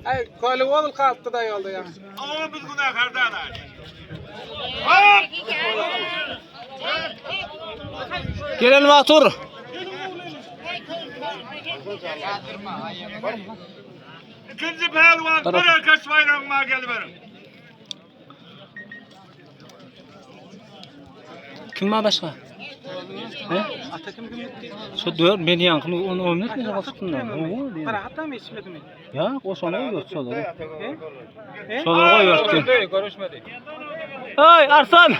Ay köli bozul kalıptı da yolda yani. Ama biz günahkardan Gelen Batur. İkinci pehlivan bir erkeş bayrağıma geliverin. Kim var başka? He? Ata kim kim gitti? Şu dör men yankını onu omlet mi tuttum da. Para hatta mı içmedi mi? Ya o sona yok şoları. He? Şoları koy örttü. Görüşmedik. Ay Arslan.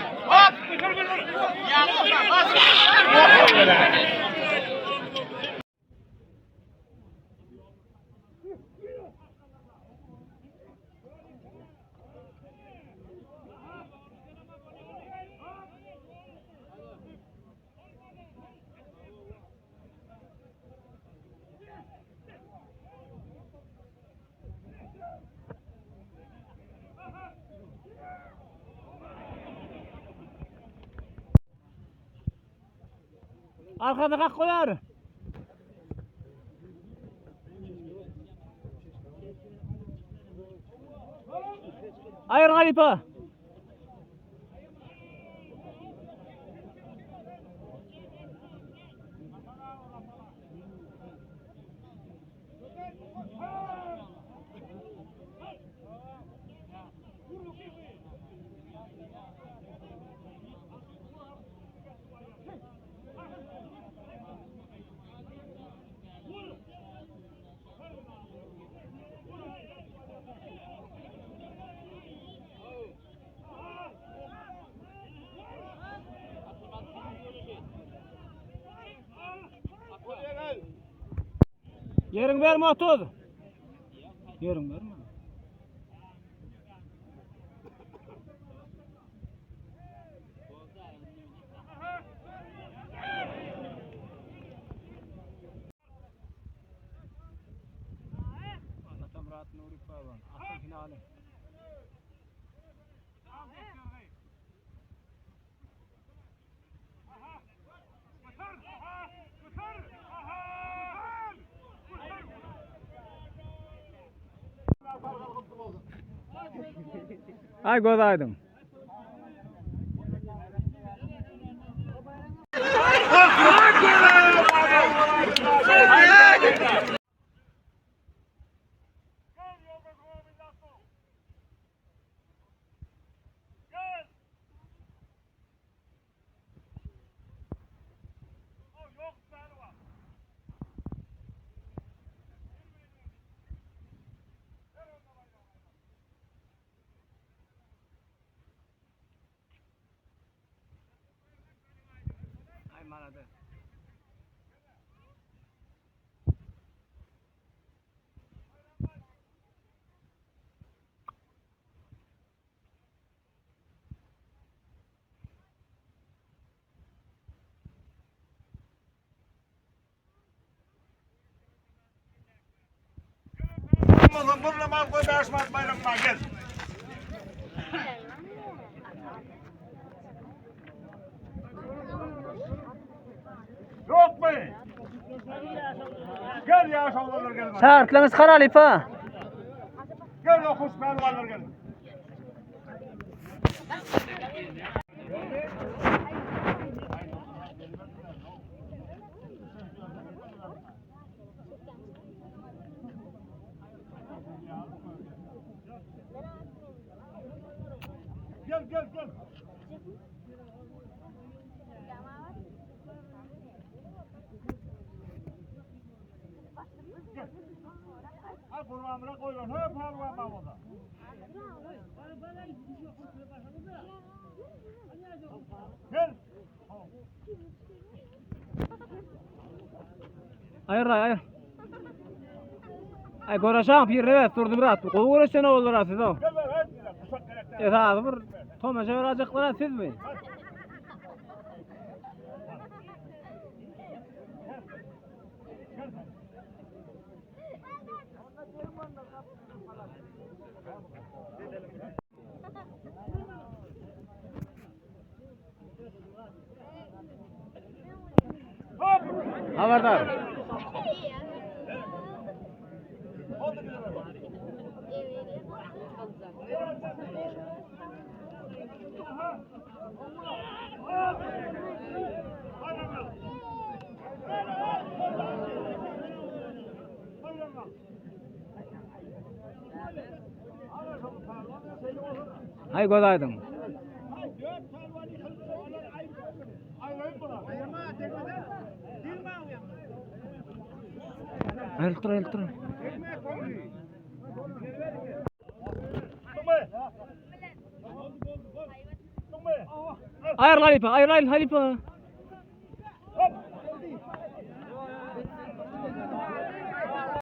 Arkada kalk koyar. Ayır galiba. Yerin verme 30. Yerin verme. Atamrat Nuri Pavan. Asıl finali. Ay göz aydın. Ay malade. Burlama koy beş bayrağıma gel. Yok mu? Gel ya şovlarlar gel. Şartlarımız karalı pa. Gel o kuş pehlivanlar gel. Gel gel gel. Gel. Al kurbanımına koy lan. Hep pehlivan bağladı. Gel. Ayır ayır. Ay goraşan bir evet durdu murat. Kovu goraşan olur ha siz o. Gel ver hadi. Kuşak gerekler. Esası bir tomaşa verecekler siz mi? Habardar. Hay göz aydın. Aýrylyp dur, aýrylyp dur. Aýryl halypa, aýryl halypa.